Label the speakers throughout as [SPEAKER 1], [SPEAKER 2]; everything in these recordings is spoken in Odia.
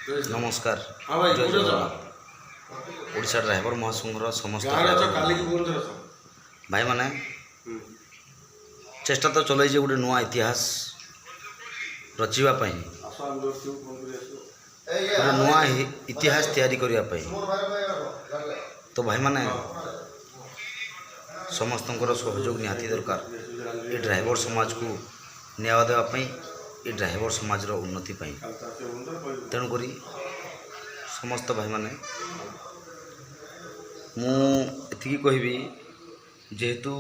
[SPEAKER 1] ନମସ୍କାର।
[SPEAKER 2] ହଁ ଭାଇ,
[SPEAKER 1] ଜୟ
[SPEAKER 2] କୋଉଠି ଅଛ?
[SPEAKER 1] ଜଗନ୍ନାଥ। ଓଡ଼ିଶା ଡ୍ରାଇଭର ମହାସଂଘର ସମସ୍ତ
[SPEAKER 2] ଗାଁରେ ଅଛ?
[SPEAKER 1] ଡ୍ରାଇଭର
[SPEAKER 2] କାଲିକି ଭୁବନେଶ୍ୱର ଅଛ?
[SPEAKER 1] ଭାଇମାନେ, ଚେଷ୍ଟା ତ ଚଲେଇছে ଗୋଟେ ନୂଆ ଇତିହାସ ରଚିବା ପାଇଁ,
[SPEAKER 2] ଆସ, ଆମେ ଯୋଉଠି ଥିବୁ ଫୋନ୍ କରି ଆସିବ।
[SPEAKER 1] ଗୋଟେ ନୂଆ ଇତିହାସ ତିଆରି କରିବା ପାଇଁ। ତ ଭାଇମାନେ, ସମସ୍ତଙ୍କର ସହଯୋଗ ନିହାତି ଦରକାର ଏ ଡ୍ରାଇଭର ସମାଜକୁ ନ୍ୟାୟ ଦେବା ପାଇଁ, ଏ ଡ୍ରାଇଭର ସମାଜର ଉନ୍ନତି ପାଇଁ।
[SPEAKER 2] କାଲି ତ ଆସିବ ଭୁବନେଶ୍ୱର, କହିବୁ।
[SPEAKER 1] ତେଣୁକରି ସମସ୍ତ ଭାଇମାନେ, ମୁଁ ଏତିକି କହିବି, ଯେହେତୁ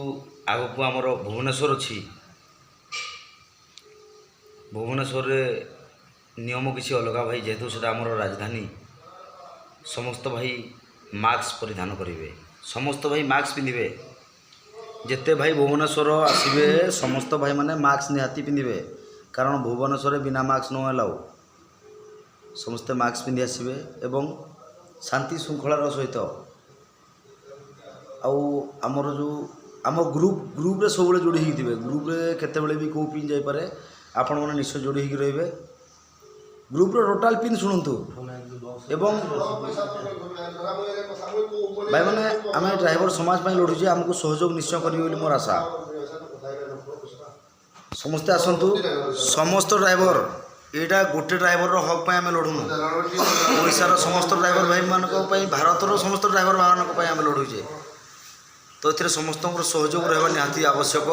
[SPEAKER 1] ଆଗକୁ ଆମର ଭୁବନେଶ୍ୱର ଅଛି, ଭୁବନେଶ୍ୱରରେ ନିୟମ କିଛି ଅଲଗା ଭାଇ। ଯେହେତୁ ସେଟା ଆମର ରାଜଧାନୀ, ସମସ୍ତ ଭାଇ ମାସ୍କ ପରିଧାନ କରିବେ, ସମସ୍ତ ଭାଇ ମାସ୍କ ପିନ୍ଧିବେ। ଯେତେ ଭାଇ ଭୁବନେଶ୍ୱର ଆସିବେ, ସମସ୍ତ ଭାଇମାନେ ମାସ୍କ ନିହାତି ପିନ୍ଧିବେ, କାରଣ ଭୁବନେଶ୍ୱରରେ ବିନା ମାସ୍କ ନ ଆଲାଉ। ସମସ୍ତେ ମାସ୍କ ପିନ୍ଧି ଆସିବେ ଏବଂ ଶାନ୍ତି ଶୃଙ୍ଖଳାର ସହିତ। ଆଉ ଆମର ଯେଉଁ ଆମ ଗ୍ରୁପ୍ରେ ସବୁବେଳେ ଯୋଡ଼ି ହେଇକି ଥିବେ। ଗ୍ରୁପ୍ରେ କେତେବେଳେ ବି କେଉଁ ପିନ୍ ଯାଇପାରେ, ଆପଣମାନେ ନିଶ୍ଚୟ ଯୋଡ଼ି ହେଇକି ରହିବେ। ଗ୍ରୁପ୍ର ଟୋଟାଲ୍ ପିନ୍ ଶୁଣନ୍ତୁ। ଏବଂ ଭାଇମାନେ, ଆମେ ଡ୍ରାଇଭର ସମାଜ ପାଇଁ ଲଢ଼ୁଛେ, ଆମକୁ ସହଯୋଗ ନିଶ୍ଚୟ କରିବେ ବୋଲି ମୋର ଆଶା। ସମସ୍ତେ ଆସନ୍ତୁ, ସମସ୍ତ ଡ୍ରାଇଭର। ଏଇଟା ଗୋଟେ ଡ୍ରାଇଭରର ହକ୍ ପାଇଁ ଆମେ ଲଢ଼ୁନୁ, ଓଡ଼ିଶାର ସମସ୍ତ ଡ୍ରାଇଭର ଭାଇମାନଙ୍କ ପାଇଁ, ଭାରତର ସମସ୍ତ ଡ୍ରାଇଭର ଭାଇମାନଙ୍କ ପାଇଁ ଆମେ ଲଢ଼ୁଛେ। ତ ଏଥିରେ ସମସ୍ତଙ୍କର ସହଯୋଗ ରହିବା ନିହାତି ଆବଶ୍ୟକ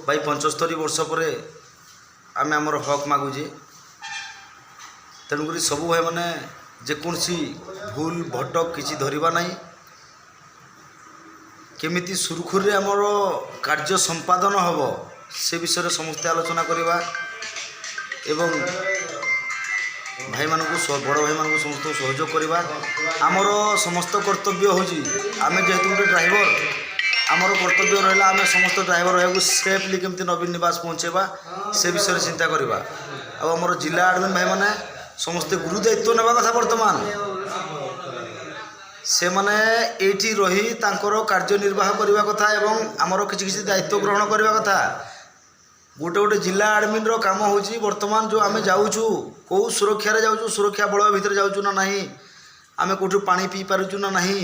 [SPEAKER 1] ଭାଇ। 75 ବର୍ଷ ପରେ ଆମେ ଆମର ହକ୍ ମାଗୁଛେ। ତେଣୁକରି ସବୁ ଭାଇମାନେ ଯେକୌଣସି ଭୁଲ ଭଟକ କିଛି ଧରିବା ନାହିଁ। କେମିତି ସୁରୁଖୁରୁରେ ଆମର କାର୍ଯ୍ୟ ସମ୍ପାଦନ ହେବ, ସେ ବିଷୟରେ ସମସ୍ତେ ଆଲୋଚନା କରିବା ଏବଂ ଭାଇମାନଙ୍କୁ, ବଡ଼ ଭାଇମାନଙ୍କୁ, ସମସ୍ତଙ୍କୁ ସହଯୋଗ କରିବା। ଆମର ସମସ୍ତ କର୍ତ୍ତବ୍ୟ ହେଉଛି, ଆମେ ଯେହେତୁ ଗୋଟେ ଡ୍ରାଇଭର, ଆମର କର୍ତ୍ତବ୍ୟ ରହିଲା ଆମେ ସମସ୍ତ ଡ୍ରାଇଭର ଭାଇକୁ ସେଫଲି କେମିତି ନବୀନ ନିବାସ ପହଞ୍ଚାଇବା, ସେ ବିଷୟରେ ଚିନ୍ତା କରିବା। ଆଉ ଆମର ଜିଲ୍ଲା ଆଡ଼ମିନ୍ ଭାଇମାନେ ସମସ୍ତେ ଗୁରୁ ଦାୟିତ୍ୱ ନେବା କଥା। ବର୍ତ୍ତମାନ ସେମାନେ ଏଇଠି ରହି ତାଙ୍କର କାର୍ଯ୍ୟ ନିର୍ବାହ କରିବା କଥା ଏବଂ ଆମର କିଛି କିଛି ଦାୟିତ୍ୱ ଗ୍ରହଣ କରିବା କଥା। ଗୋଟେ ଗୋଟେ ଜିଲ୍ଲା ଆଡ଼ମିନ୍ର କାମ ହେଉଛି, ବର୍ତ୍ତମାନ ଯେଉଁ ଆମେ ଯାଉଛୁ, କେଉଁ ସୁରକ୍ଷାରେ ଯାଉଛୁ, ସୁରକ୍ଷା ବଳୟ ଭିତରେ ଯାଉଛୁ ନା ନାହିଁ, ଆମେ କେଉଁଠୁ ପାଣି ପିଇ ପାରୁଛୁ ନା ନାହିଁ,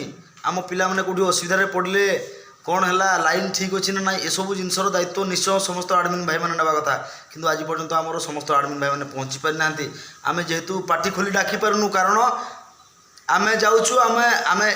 [SPEAKER 1] ଆମ ପିଲାମାନେ କେଉଁଠି ଅସୁବିଧାରେ ପଡ଼ିଲେ କ'ଣ ହେଲା, ଲାଇନ୍ ଠିକ୍ ଅଛି ନା ନାହିଁ, ଏସବୁ ଜିନିଷର ଦାୟିତ୍ୱ ନିଶ୍ଚୟ ସମସ୍ତ ଆଡ଼ମିନ୍ ଭାଇମାନେ ନେବା କଥା। କିନ୍ତୁ ଆଜି ପର୍ଯ୍ୟନ୍ତ ଆମର ସମସ୍ତ ଆଡ଼ମିନ୍ ଭାଇମାନେ ପହଞ୍ଚି ପାରିନାହାନ୍ତି। ଆମେ ଯେହେତୁ ପାଟି ଖୋଲି ଡାକି ପାରୁନୁ, କାରଣ ଆମେ ଯାଉଛୁ, ଆମେ ଆମେ